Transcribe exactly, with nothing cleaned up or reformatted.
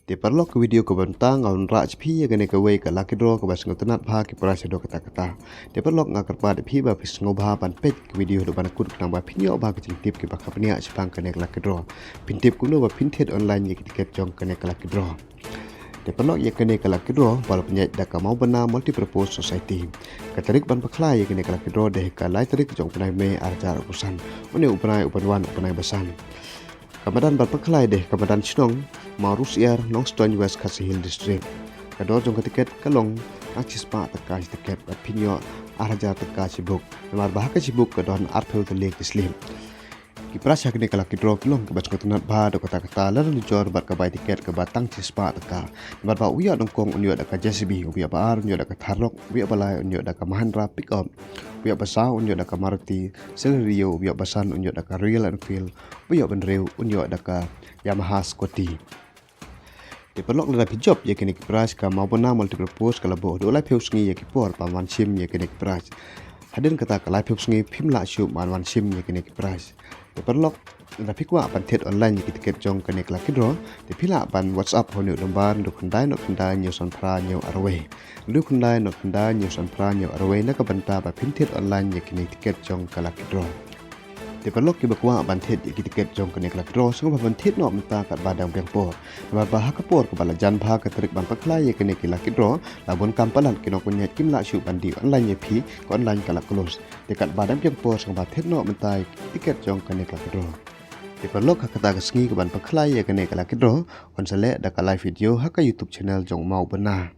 Te paralok, ka video kaba mynta nga wanrah sha phi ïa kane kawei ka lucky draw kaba sngewtynnat bha ki prize haduh katta katta. Te paralok, nga kyrpad ïa phi ba phi sngewbha ban peit ka video haduh ban kut khnang ba phin ïoh bha ki jingtip kiba khapngiah shaphang kane ka lucky draw. Phin tip kumno ba phin thied online ïa ki tiket jong kane ka lucky draw. Te paralok, ïa kane ka lucky draw ba la pynïaid da ka Maubana Multipurpose Society. Ka tarik ban pynkhlai ïa kane ka lucky draw dei ka lai tarik jong u bnai May ar hajar arphew san. Une u bnai uban wan u bnai Basan. Ka madan ban pynkhlai dei ka madan shnong Mawrusiar, Nongstoiñ, West Khasi Hills District. Ka dor jong ka tiket ka long tang shispah tyngka shi tiket bad phin ïoh ar hajar tyngka shi buk. Namar ba ha ka shi buk ka don arphew tylli ki slip. Ki prize ha kane ka lucky draw ki long kiba sngewtynnat bha haduh katta katta, lada nujor bad ka bai tiket kaba tang shispah tyngka. Namar ba u ïoh nyngkong un ïoh da ka J C B, u ïoh ba ar un ïoh da ka Tharlok, u ïoh ba lai un ïoh da ka Mahindra Pickup, u ïoh ba saw un ïoh da ka Maruti Celerio, u ïoh ba san un ïoh da ka Royal Enfield, u ïoh ba hynriew un ïoh da ka Yamaha Scooty. Te paralok, lada phi jop ïa kine ki prize, ka Maubana Multipurpose ka la buh haduh laiphew sngi ïa ki por ban wan shim ïa kine ki prize. Hadien kata ka laiphew sngi phim lah shuh ban wan shim ïa kine ki prize. Te paralok, lada phi kwah ban thied online ïa ki tiket jong kane ka lucky draw, te phi lah ban WhatsApp ha une u number: hynriew khyndai nod khyndai hynñiew san phra hynñiew ar wei. Hynriew khyndai nod khyndai hynñiew san phra hynñiew ar wei na ka bynta ba phin thied online ïa kine ki tiket jong ka lucky draw. Te paralok, kiba kwah ban thied ïa ki tiket jong kane ka lucky draw, sngewbha ban thied noh mynta katba dang biang por. Namar ba ha ka por kaba la jan bha ka tarik ban pynkhlai ïa kane ki lucky draw, la bun kam palat ki nongpynïaid kim lah shuh ban die online ïa phi, ka online ka la close. Te katba dang biang por sngewbha thied noh mynta ïa ki tiket jong kane ka lucky draw. Te paralok, ha kata ka sngi kaban pynkhlai ïa kane ka lucky draw, yn sa leh da ka live video ha ka YouTube channel jong u Maubana.